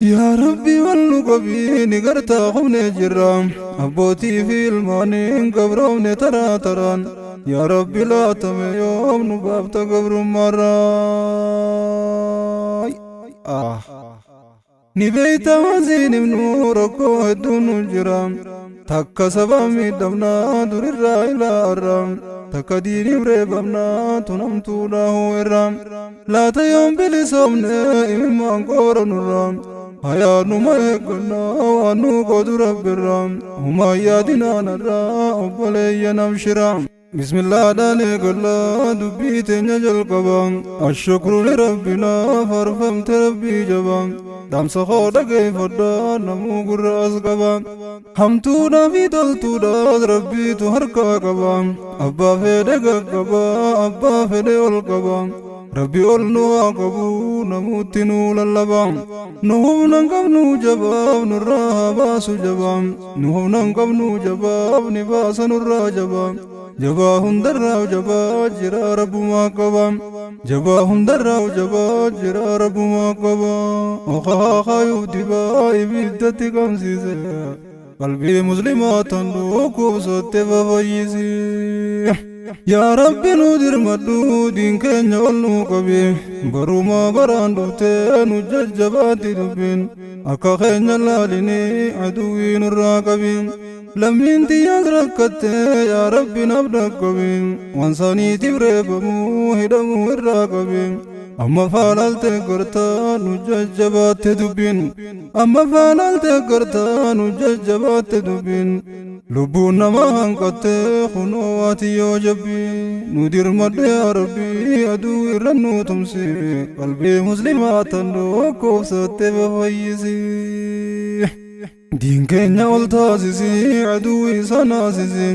Yaa Rabbi wal nu qabii ni gartaa qubne jirra abbootii fi ilmaaniin gabroomne taraa taraan. Yaa Rabbi laatame yoom nu baafta gabrummaarraa. Ni beeyta wansiin himnu rakkoo hedduun nu jira, takka saba miidhamnaa durirraa ilaa takka diiniif reebamnaa tunamtuudha irra. Laata yoom bilisoomne imimmaan qoora nurra hayaa numa eeggannaa waan nu qoodu rabbirra humaa yaadinaanarraa obboleeyyan abshira. Bismillaadhaan eegallaa dubbii teenya jalqaba. Ashukru lirabbinaa faarfamte rabbii jaba. Dhaamsa koo dhageeffadhaa namuu gurra as qaba. Hamtuudhaa fi toltuudhaas rabbiitu harkaa qaba. Abbaa fedhe gaggaba, abbaa fedhe ol qaba. Rabbi ol nu haa qabu namuutti nu lallaba. Nu humna hin qabnu jabaaf nurraa haa baasu jaba. Nu humna hin qabnu jabaaf ni baasa nurraa jaba. Jabaa hundarraa jabaa jira rabbumaa qaba. Jabaa hundarraa jabaa jira rabbumaa qaba. Okaa kaayuuf dibaa ibiddatti qabsiise. Qalbii muslimaa tan dhukkubsatte fafayyisi. Yaa Rabbi nu dirmadhu diin keenya ol nu qabi. Barumaa baraan dhuftee nu jajjabaatti dubbiin. Akka keenya laalinii aduwwii nurraa qabi. Lammiin xiyyaas rakkatte yaa Rabbi naaf dhaqqabi. Waan saaniitiif reebamuu hidhamuu irraa qabi. Amma faalaalte gartaa nu jajjabaatte dubbiin. Amma faalaalte gartaa nu jajjabaatte dubbiin. Lubbuun nama hanqatte kunoo waati yoo jabbi. Nu dirmadhu yaa Rabbi aduu irra nu tumsi. Qalbii muslimaa tan dhukkubsatte fafayyisi. Diin keenya ol taasisi aduu isa naasisi.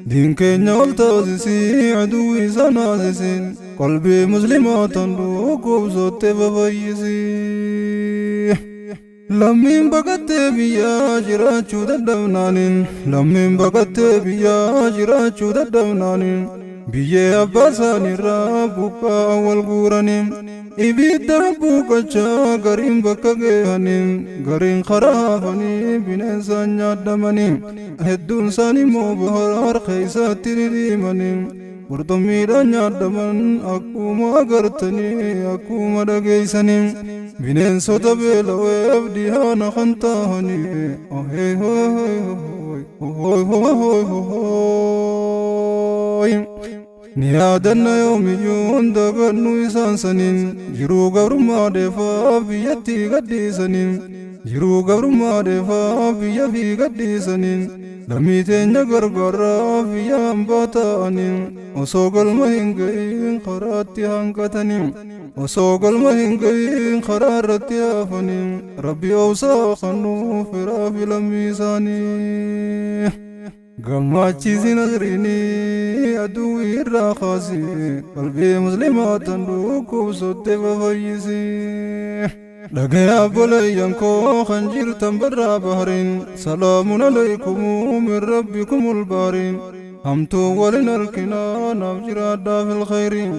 Diin keenya ol taasisi aduu isa naasisi. Qalbii muslimaa tan dhukkubsatte fafayyisi. Lammiin baqattee biyyaa jiraachuu dadhabnaaniin. Lammiin baqattee biyyaa jiraachuu dadhabnaaniin. Biyyee abbaa isaaniirraa buqqaa wal guuraniin. Ibidda buuqachaa gariin bakka geehaniin. Gariin karaa hafanii bineensaan nyaadhamanii. Hedduun isaanii immoo bahar keessatti dhidhiimanii. Qurxummiidhaan nyaadhaman akkuma agartanii akkuma dhageessanii. Bineensota beela'eef dhihaana kan ta'anii. Ni yaadanna yoomiyyuu dagannu isaan saniin. Jiruu gabrummaa dheefaaf biyyatti gadhiisaniin. Jiruu gabrummaa dheefaaf biyya fi gadhiisaniin. Lammii teenya gargaaraaf biyya hambaa ta'aniin. Osoo galma hin ga'iin karaatti hanqataniin. Osoo galma hin ga'iin karaa irratti hafaniin. Rabbi obsaa kennuu firaa fi lammii isaanii. Gammachiisi nasriinii aduu irraa kaasi. Qalbii muslimaa tan dhukkubsatte fafayyisi. Dhagaya obboleeyyan koo kan jirtan barraa bahariin. Salaamun alaykum min rabbikumul baariin. Hamtuu walin arkinaa naaf jiraadhaa fil khayriin.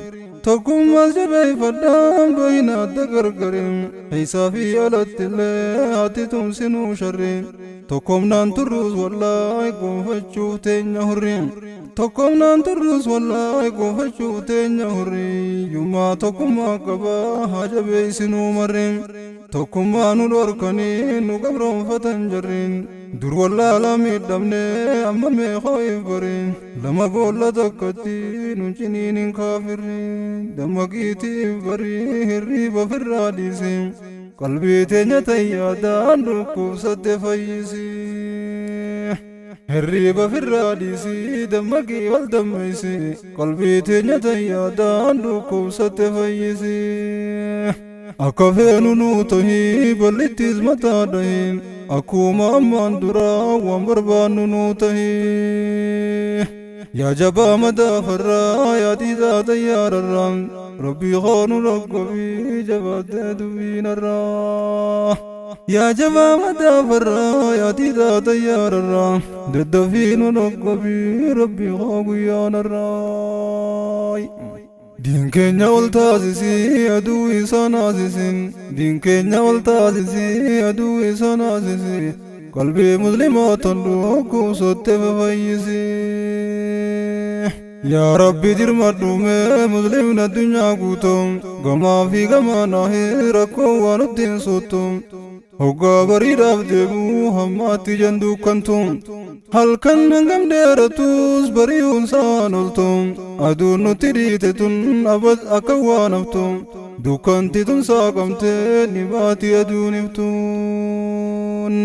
Tokkummaas jabeeffadhaan bayna adda gargariin. Keessaa fi alatti illee ati tumsinuu sharriin. Tokkomnaan turruus wallaay gonfachuuf teenya hurriin. Tokkomnaan turruus wallaay gonfachuuf teenya hurriin. Yummaa tokkummaa qabaa haa jabeessinuu marriin. Tokkummaa nu dhorkanii nu gabroonfatan jarriin. Dur wallaalaa miidhamne amma meeqoo if bariin. Lama boolla takkatti nu ciniin hin kaafirriin. Dammaqiitiif barii hirriiba firraa dhiisi. Qalbii teenya tayyaadaan dhukkubsatte fayyisi. Hirriiba firraa dhiisi dammaqii wal dammeessi. Qalbii teenya tayyaadaan dhukkubsatte fayyisi. Akka feenu nuu tahii ballittis mataa dhahi. Akkuma ammaan duraa waan barbaannu nuu tahii. Yaa jabaa madaafarraa yaa dhiisaa xayyaararraa. Rabbii koonu dhaqqabii jabaattee dubbiinarraa. Yaa jabaa madaafarraa yaa dhiisaa xayyaararraa. Daddafii nu dhaqqabii rabbii koo guyyaanarraa. Diin keenya ol taasisii aduu isa naasisin. Diin keenya ol taasisii aduu isa naasisi. Qalbii muslimaa tan dhukkubsatte fayyisi. Yaa Rabbi dirmadhu mee muslimni addunyaa guutuu gamaa fi gamaa nahee rakkoo waan nutti hin sottu. Hoggaa bariidhaaf deemuu hammaatti jan dukkantu. Halkan hangam dheeratus bari'uun saan oltu. Aduun nutti dhiite tun abad akka waan haftu. Dukkanti tun saaqamtee ni baati aduun iftuun.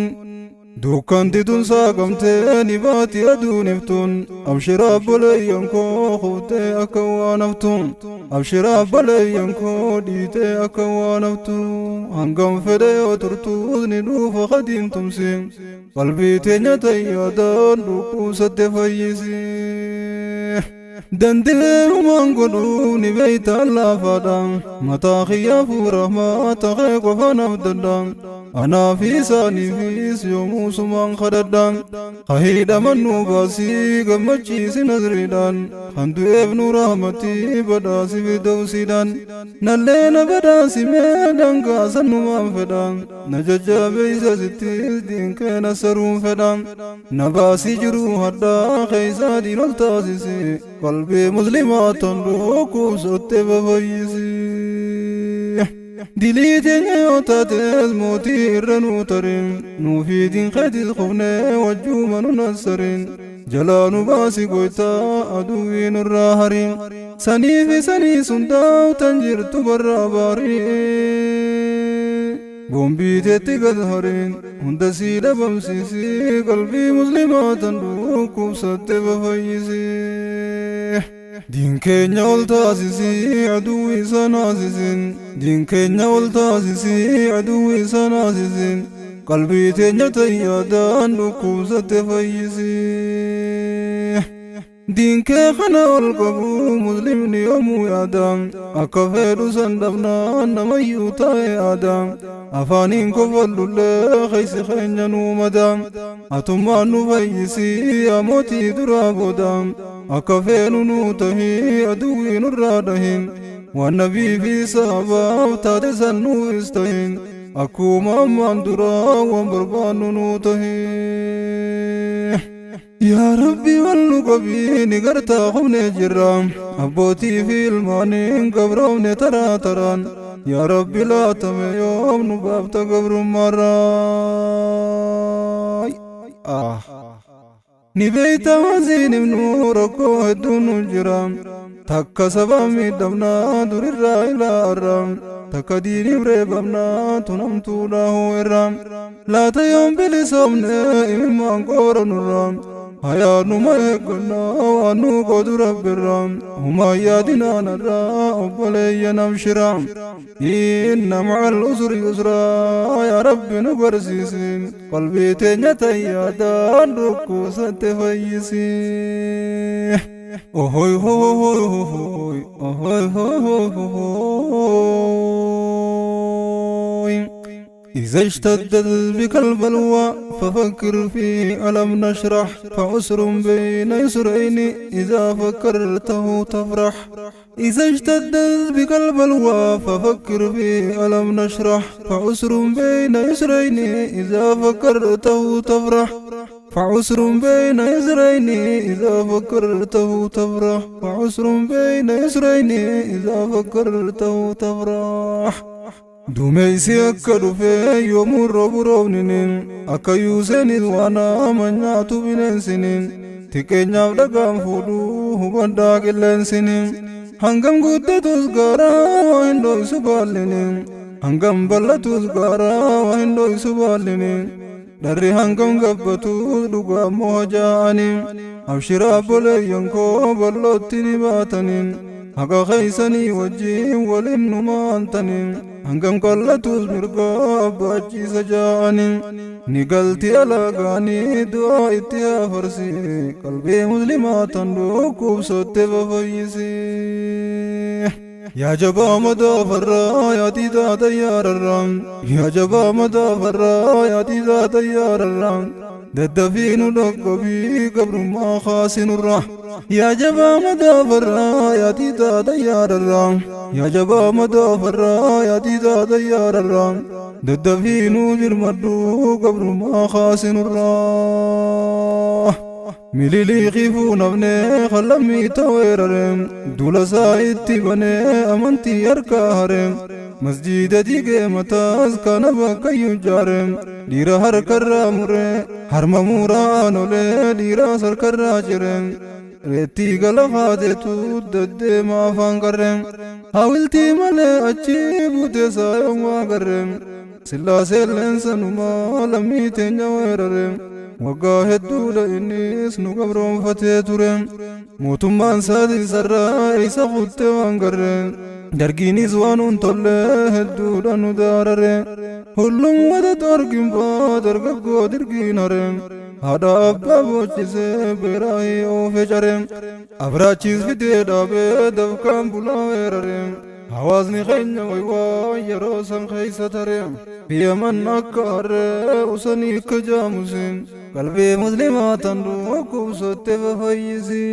Dukkanti tun saaqamtee ni baati aduun iftuun. Abshira obboleeyyan koo kuftee akka waan haftu. Abshira obboleeyyan koo dhiitee akka waan haftu. Hangam fedhe yoo turtuus ni dhufa qadiin tumsi. Qalbii teenya tayyaadaan dhukkubsatte fayyisi. Dandeerumaan godhuu ni beeyta laafaadha. Mataa kiyyaafuu rahmaata kee qofa naaf dadha. Anaa fi isaaniifis yoomuu sumaan kadhadha. Hidhaman nu baasii gammachiisi nasriidhaan. Kan du'eef nu rahmatii badhaasi firdawsiidhaan. Nallee na badhaasimee dangaa sannumaan fedha. Na jajjabeessa sittis diinkee na saruun fedha. Na baasii jiruu hadhaa keeysaa diin ol taasisi. Qalbii muslimaa tan dhukkubsatte fayyisi. Dilii teenya yoo taates mootii irra nuu tarin. Nuufi diin keetis kufnee wajjuma nu nassarin. Jalaa nu baasi goytaa aduwwii nurraa harin. Sanii fi sanii sundaa'u tan jirtu barraa baarii. Gombiiteetti gad harin hunda sii dhabamsiisi. Qalbii muslimaa tan dhukkubsatte fayyisi. Diin keenya ol taasisii aduu isa naasisin. Diin keenya ol taasisii aduu isa naasisin. Qalbii teenya tayyaadaan dhukkubsatte fayyisi. Diin kee kana ol qabu muslimni yoomuu yaada. Akka fedhu san dhabnaan namayyuu taa'e yaada. Afaaniin kofallullee keeysi keenya nuu mada. Atummaan nu fayyisii yaa mootii duraa booda. Akka feenu nuu tahii aduwwii nurraa dhahin. Waan nabii fi sahabaaf taate san nuufis tahin. Akkuma ammaan duraa waan barbaannu nuu tahii. Yaa Rabbi wal nu qabii ni gartaa qubnee jirra. Abbootii fi ilmaaniin gabroomne taraa taraan. Yaa Rabbi laatame yoom nu baafta gabrummaarraa. Ah. Ni beeyta waziin ibnu rakkoo hedduun nu jira. Takka saba miidhamnaa durirraa ilaarra. Takka diiniif reebamnaa tunamtuudha irra. Laata yoom bilisoomne imimmaan qoora nurra. Hayaanuma eeggannaa waan nu qoodu rabbirra. Humaa yaadinaanarraa obboleeyyan abshira. Inna ma'al usri yusraa yaa Rabbi nu barsiisi. Qalbii teenya tayyaadaan dhukkubsatte fayyisi. Ohoy hoy hoy hoy ohoy hoy hoy hoy. إذا اشتدت بك البلوى ففكر في ألم نشرح. فعسر بين يسرين إذا فكرته تفرح. إذا اشتدت بك البلوى ففكر في ألم نشرح. فعسر بين يسرين إذا فكرته تفرح. فعسر بين يسرين إذا فكرته تفرح. فعسر بين يسرين إذا فكرته تفرح. Dumeessi akka dhufee yoomuu roobu roobniniin akka yuuseenis waan nama nyaatu bineensiniin xiqqeenyaaf dhagaan fuudhuu hubadhaa qilleensiniin hangam guddatus gaaraa waa hin dhoysu baalliniin hangam bal'atus gaaraa waa hin dhoysu baalliniin dharri hangam gabbatus dhugaa immoo hajaa'aniin abshira obboleeyyan koo bal'ootti ni baataniin haqa keeysanii wajjiin waliin numaantaniin hangam qallatus mirgaa abbaachiisa ja'aniin ni galti alaagaanii du'aa itti hafarsi qalbii muslimaa tan dhukkubsatte fayyisi. Yaa jabaa madaafarraa yaa diidaa xayyaararraa yaa jabaa madaafarraa yaa diidaa xayyaararraa daddafii nu dhaqqabii gabrummaa kaasinurraa. Yaa jabaa madaafarraa yaa tiitaa xayyaararraa, yaa jabaa madaafarraa yaa tiitaa xayyaararraa, daddafii nuu jirmadhu gabrummaa kaasinurraa. Mililiikifuu nafnee kallammii ta'weerare, duula isaa itti banee amantii harkaa hare, masjiida diigee mataas kana bakkayyuu jaare, dhiira harkarraa mure, harma muraan olee dhiiraas harkarraa cire, reettii galafaateetu deddeema afaan qarre, hawiltii malee achi buute saayoon waa garre, sillaaseen leensanumaa lammii teenya weerare. Waggaa hedduudha innis nu gabroonfatee ture, mootummaan isaatis sarraa isa kutte waan garre, dargiinis waan hun tolle hedduudha nu daarare, hullum wada torginfaa dargaggoo dirgiin hare, haadha abbaa boochisee beeraahii oofe care, abraachiis fidee dhaabee dafkaan bulaa weerare. Hawaasni keenya waywaa yeroo san keessa tare, biyyaman akka harree usanii akka jaamusin, qalbii muslimaa tan dhukkubsatte fafayyisi.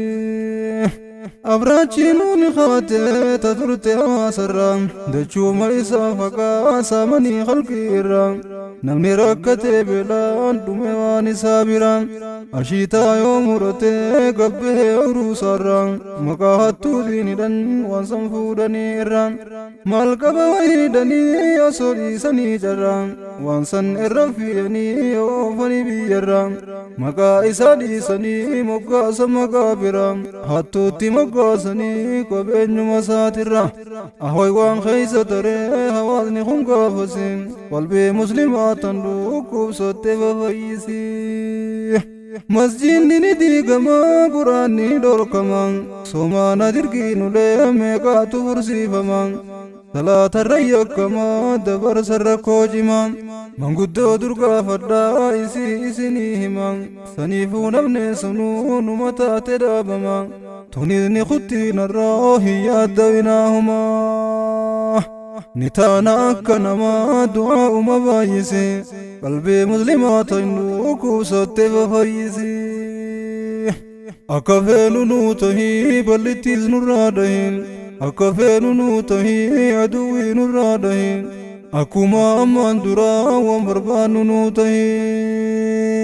Abraachiin ni qabatte ta turte hawaasarraa, dachuuma isaa faqaa saamanii halqii irraa, namni rakkatee beelaan dhume waan isaa bira, ashiitaa yoo murate gabbee oruusaarraa, maqaa hattuutiin hidhan waan san fuudhanii irraa, maal qaba wayiidhanii osoo dhiisanii carraa, waan san irra fi'anii oofanii biyyarraa, maqaa isaa dhiisanii moggaasa maqaa biraa hattuutti moggaasanii qabeenyuma isaatirra. Ahoy waan keessa taree hawaasni kun gaafasi, qalbii muslimaa tan dhukkubsatte fafayyisi. Masjiidni ni diigama, quraanni dhorkama, somaana dirqiinulee meeqaatu fursiifama, salaatarra yakkama, dabarsa rakkoo cima, manguddoo durgaafadhaa isii isinii hima, saniifuu namne sunuu numa taate dhaabama, tunis ni kuttiinarraa hin yaaddawinaahuma. Ni taana akka namaa du'aa'uma baay'ise, qalbii muslimaa tan dhukkubsatte fafayyisi. Akka feenu nuu tahii ballittiis nurraa dhahin, akka feenu nuu tahii aduwwii nurraa dhahin, akkuma ammaan duraa waan barbaannu nuu tahii.